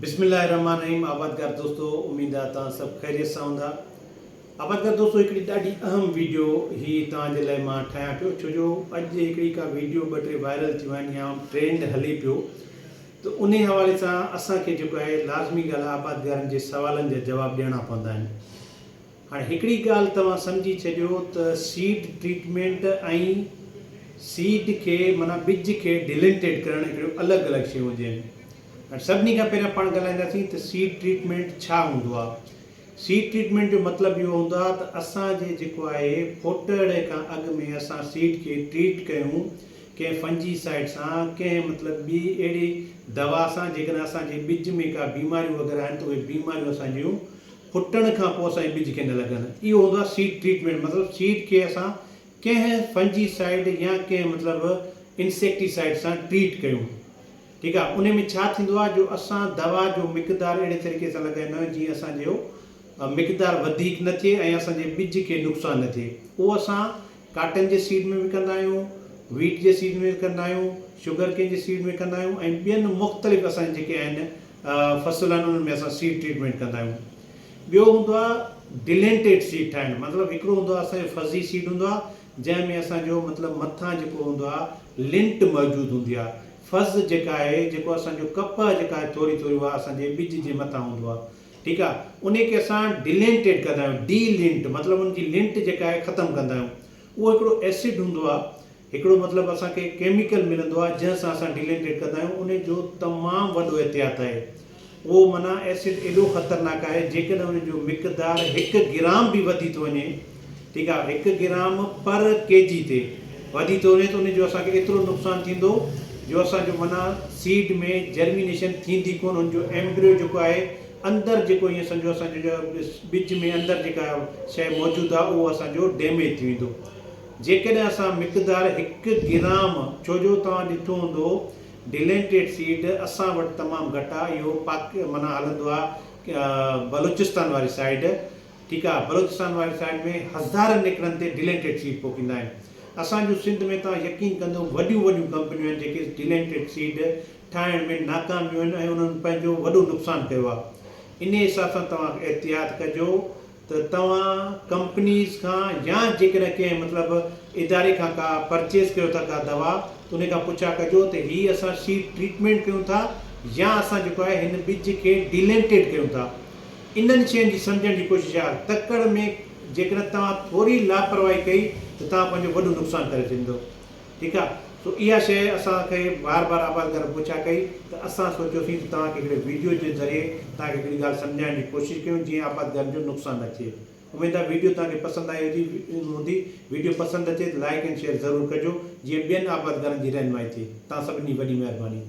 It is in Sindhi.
بسم الله الرحمٰن الرحيم آبادگار دوستو اميد آ توهان سڀ خيريت سان هوندا آبادگار دوستو هڪڙي ڏاڍي اهم ويڊيو هي توهان جي لاء مان ٺاهيان پيو ڇو جو اڄ هڪڙي ڪا ويڊيو ٻه ٽي وائرل ٿيون آهن يا ٽرينڊ هلي پيو ته انهي حوالي سان اسان کي جيڪو آهي لازمي ڳالهه آبادگارن جي سوالن جا جواب ڏيڻا پوندا آهن هاڻي هڪڙي ڳالهه توهان سمجهي ڇڏيو ته سيڊ ٽريٽمينٽ ۽ سيڊ کي معنيٰ ٻج کي ڊلنٽيڊ ڪرڻ هڪڙيون الڳ الڳ شيون هونديون آهن. هاڻي سڀني کان پهريان پاڻ ڳالهائينداسين ته سيڊ ٽريٽمينٽ ڇا هوندو آهي. سيڊ ٽريٽمينٽ جو مطلب اهو هوندو آهي ته اسان جي جيڪو آهي ڦوٽهڙي کان اڳ ۾ اسان سيڊ کي ٽريٽ ڪيون ڪنهن فنجي سائيڊ سان ڪنهن مطلب ٻي اهڙي دوا سان جيڪڏهن اسان جي ٻج ۾ ڪا بيماريون وغيره آهن ته اهي بيماريون اسان جون ڦٽڻ کان پوء اسان جي ٻج کي نه لڳن. اهو هوندو آهي سيڊ ٽريٽمينٽ مطلب سيڊ کي اسان ڪنهن فنجي سائيڊ يا ڪنهن مطلب انسيڪٽي سائيڊ سان ٽريٽ ڪيون. ٺيڪ آهي انهي ۾ ڇا ٿيندو آهي جو اسان دوا جو مقدار اهڙي طريقي سان لڳائيندا آهيون جيئن اسان جو مقدار وڌيڪ نه ٿئي ۽ اسان جي ٻج کي نقصان نه ٿئي. اهو اسان ڪاٽن جي سيڊ ۾ به ڪندا آهيون، ويٽ جي سيڊ ۾ به ڪندا آهيون، شگر ڪين جي سيڊ ۾ ڪندا آهيون ۽ ٻين مختلف اسان جي جيڪي آهن فصل آهن انهن ۾ اسان سيڊ ٽريٽمينٽ ڪندا آهيون. ٻيو هوندو آهي ڊلينٽيڊ سيڊ ٺاهڻ مطلب هڪڙو هوندو آهي اسان جو فزي سيڊ هوندو آهي جنهن ۾ اسان جو مطلب مٿان جيڪو هوندو آهي لنٽ موجود هوندي آهي فز جيڪا آهي جيڪو اسان جو ڪپهه جيڪا آهي ٿوري ٿوري اها اسان جي ٻج جي مٿان هوندو آهي ٺيڪ آهي انهي کي اسان ڊلينٽيڊ ڪندا آهيون ڊي لنٽ مطلب ان جي لنٽ جيڪا آهي ختم ڪندا آهيون اهو هڪڙو ايسڊ هوندو آهي هڪڙو مطلب اسان کي ڪيميڪل ملندو آهي جنهن سان اسان ڊيلينٽيڊ ڪندا آهيون انهي جو تمام وڏو احتياط آهي اهو معنيٰ ايسڊ ايڏو خطرناڪ آهي جيڪڏهن ان جو مقدار هڪ گرام به وڌي ٿو وڃي ٺيڪ آهي هڪ گرام پر ڪي جي تي وڌي ٿو وڃي ته ان جو اسان کي ايترو نقصان ٿيندو جو اسان جو معنيٰ سيڊ ۾ جرمينيشن ٿيندي ڪونه ان جو ايمبريو جيڪو آهي اندر جيڪو ائين سمجهو اسان جو ٻج ۾ اندر جيڪا شيء موجود آهي اهو اسان جو ڊيميج ٿي ويندو. جيڪڏهن اسان مقدار هڪ گرام، ڇو جو توهان ڏٺو هوندو ڊلينٽيڊ سيڊ اسان وٽ تمام گهٽ آ اهو پاڪ معنيٰ هلندو آ بلوچستان واري سائيڊ ٺيڪ آ بلوچستان واري سائيڊ ۾ هزارن ايڪڙن تي ڊلينٽيڊ سيڊ پوکيندا آهن اسان جون سنڌ ۾ توهان يقين ڪندو وڏيون وڏيون ڪمپنيون آهن جيڪي ڊلينٽيڊ سيڊ ٺاهڻ ۾ ناڪام ويون آهن ۽ انهن پنهنجو وڏو نقصان ڪيو آ انهي حساب سان توهان احتياط ڪجو ته توهان ڪمپنيز کان يا جيڪڏهن ڪنهن مطلب اداري کان ڪا پرچيز ڪيو ٿا ڪا دوا ته انهي کان پڇا ڪجو ته هي اسان سيڊ ٽريٽمينٽ ڪيون ٿا يا اسان جيڪو آهي هن ٻج کي ڊيلينٽيڊ ڪيون ٿا انهن شين جي سمجهڻ جي ڪوشش آهي تڪڙ ۾ جيڪڏهن توهان ٿوري لاپرواهي ڪئي ته توهان پنهنجو وڏو نقصان ڪري ڇڏيندو. ٺيڪ آ سو اها شيء اسان کي بار بار آبادگارن پڇا ڪئي ته اسان سوچيوسين ته توهان کي هڪڙي ويڊيو جي ذريعي توهان کي هڪڙي ڳالهه سمجهائڻ جي ڪوشش ڪيون جيئن آبادگارن جو نقصان نه ٿئي اميد آ ويڊيو توهان کي پسند آئي هجي هوندي ويڊيو پسند اچي ته لائيڪ ۽ شيئر ضرور ڪجو جيئن ٻين آبادگارن جي رهنمائي ٿئي توهان سڀني جي وڏي مهرباني.